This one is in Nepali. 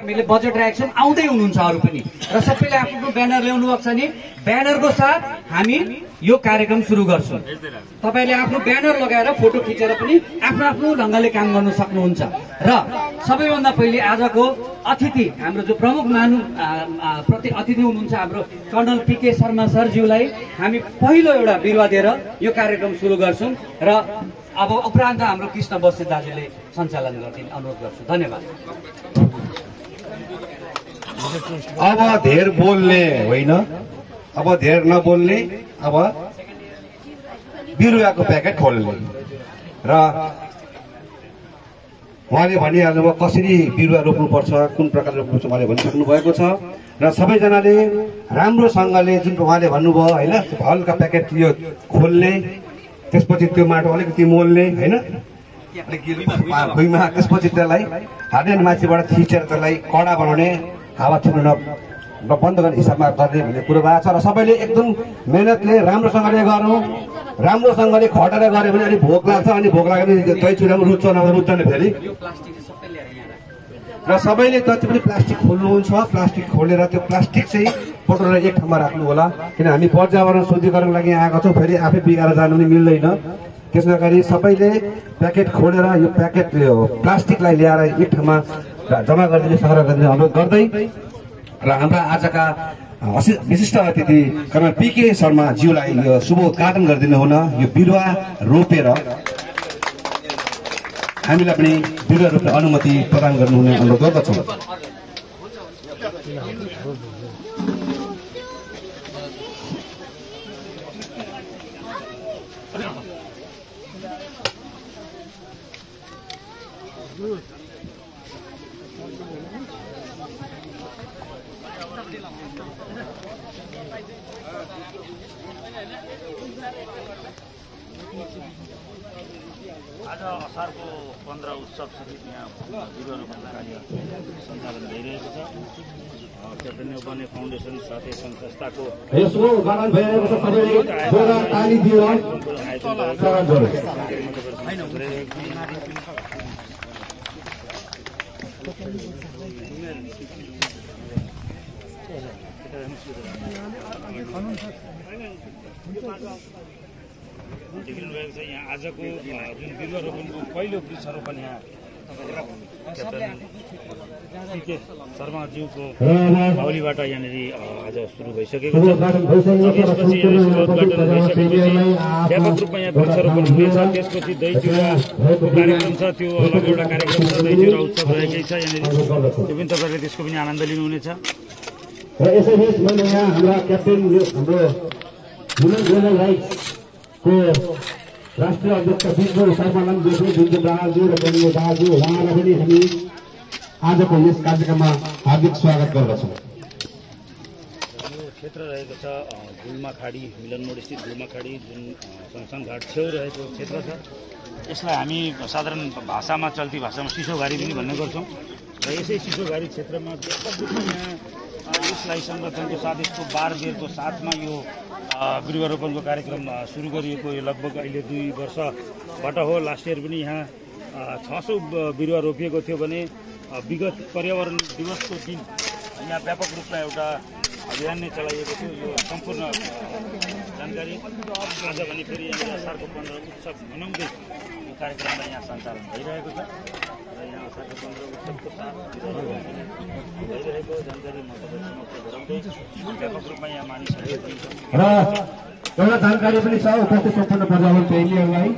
हामीले बजेट राखेको छौँ, आउँदै हुनुहुन्छ अरू पनि र सबैले आफ्नो ब्यानर ल्याउनु भएको छ नि, ब्यानरको साथ हामी यो कार्यक्रम सुरु गर्छौँ। तपाईले आफ्नो ब्यानर लगाएर फोटो खिचेर पनि आफ्नो आफ्नो ढङ्गले काम गर्न सक्नुहुन्छ। र सबैभन्दा पहिले आजको अतिथि हाम्रो जो प्रमुख अतिथि हुनुहुन्छ हाम्रो कर्नल पीके शर्मा सरज्यूलाई हामी पहिलो एउटा बिरुवा दिएर यो कार्यक्रम सुरु गर्छौँ र अब उपरान्त हाम्रो कृष्ण बस्ती दाजुले सञ्चालन गरिदिने अनुरोध गर्छु। धन्यवाद। अब धेर बोल्ने होइन, अब धेर नबोल्ने, अब बिरुवाको प्याकेट खोल्ने र उहाँले भनिहाल्नुभयो कसरी बिरुवा रोप्नुपर्छ, कुन प्रकारले रोप्नुपर्छ उहाँले भनिसक्नु भएको छ र सबैजनाले राम्रोसँगले जुन उहाँले भन्नुभयो होइन, हल्का प्याकेट यो खोल्ने, त्यसपछि त्यो माटो अलिकति मोल्ने होइन, भुइँमा त्यसपछि त्यसलाई हार्ड माथिबाट थिचेर त्यसलाई कडा बनाउने, हावा छिर्नु बन्द गर्ने हिसाबमा गर्ने भन्ने कुरो भएको छ र सबैले एकदम मेहनतले राम्रोसँगले गर्नु, राम्रोसँगले खटेर गऱ्यो भने अलिक भोक लाग्छ, अनि भोक लाग्यो भने दही चुरामा रुच्छ नभए रुच्दैन फेरि। र सबैले जति पनि प्लास्टिक खोल्नुहुन्छ, प्लास्टिक खोलेर त्यो प्लास्टिक चाहिँ पटोलेर एक ठाउँमा राख्नु होला, किन हामी पर्यावरण शुद्धिकरणको लागि आएका छौँ, फेरि आफै बिगाएर जानु पनि मिल्दैन। त्यसै गरी सबैले प्याकेट खोलेर यो प्याकेट प्लास्टिकलाई ल्याएर एक ठाउँमा जम्मा गरिदिने, सङ्ग्रह गरिदिने अनुरोध गर्दै र हाम्रा आजका विशिष्ट अतिथि कर्नल पीके शर्मा ज्यूलाई यो शुभ उद्घाटन गरिदिनु हुन यो बिरुवा रोपेर हामीलाई पनि बिरुवा रोप्ने अनुमति प्रदान गर्नुहुने अनुरोध गर्दछौँ। आज असारको 15 उत्सव सहित यहाँ बिरुवा रोपण कार्य सञ्चालन भइरहेको छ। क्याप्टेन न्यौपाने फाउन्डेसन साथै सङ्घ संस्थाको देखिनुभएको छ। यहाँ आजको जुन बिरुवा रोपनको पहिलो वृक्षारोपण यहाँ क्याप्टेन पीके शर्माज्यूको बाहुलीबाट यहाँनिर आज सुरु भइसकेको छ। त्यसपछि यहाँनिर उद्घाटन भइसकेपछि व्यापक रूपमा यहाँ वृक्षारोपण हुनेछ। त्यसपछि दही चिउराको कार्यक्रम छ, त्यो अलग एउटा कार्यक्रम छ, दही चिउरा उत्सव रहेकै छ यहाँनिर, त्यो पनि तपाईँहरूले त्यसको पनि आनन्द लिनुहुनेछ। र यसैबीच मैले यहाँ हाम्रा क्याप्टेन हाम्रो ह्युमन राइट्सको राष्ट्रिय अध्यक्ष विष्णु शर्मालाई जुन दाजु र बहिनी दाजु उहाँलाई पनि हामी आजको यस कार्यक्रममा हार्दिक स्वागत गर्दछौँ। यो क्षेत्र रहेको छ गुल्माखाडी, मिलन मोड स्थित गुल्माखाडी जुन शमशान घाट छेउ रहेको क्षेत्र छ। यसलाई हामी साधारण भाषामा, चल्ती भाषामा सिसोघारी पनि भन्ने गर्छौँ। र यसै सिसोघारी क्षेत्रमा यहाँ यसलाई संरक्षणको साथ यसको बारबेरको साथमा यो बिरुवा रोपनको कार्यक्रम सुरु गरिएको यो लगभग अहिले 2 वर्षबाट हो। लास्ट इयर पनि यहाँ 600 बिरुवा रोपिएको थियो भने विगत पर्यावरण दिवसको दिन यहाँ व्यापक रूपमा एउटा अभियान नै चलाइएको थियो। यो सम्पूर्ण जानकारी आज भने फेरि यहाँ असारको 15 उत्सव मनाउँदै यो कार्यक्रमलाई यहाँ सञ्चालन भइरहेको छ। र यहाँ असारको 15 उत्सवको साथ भइरहेको जानकारी म तपाईँको गराउँदै व्यापक रूपमा यहाँ मानिसहरूले र एउटा जानकारी पनि छ उपस्थित सम्पूर्ण पर्यावरण प्रेमीहरूलाई।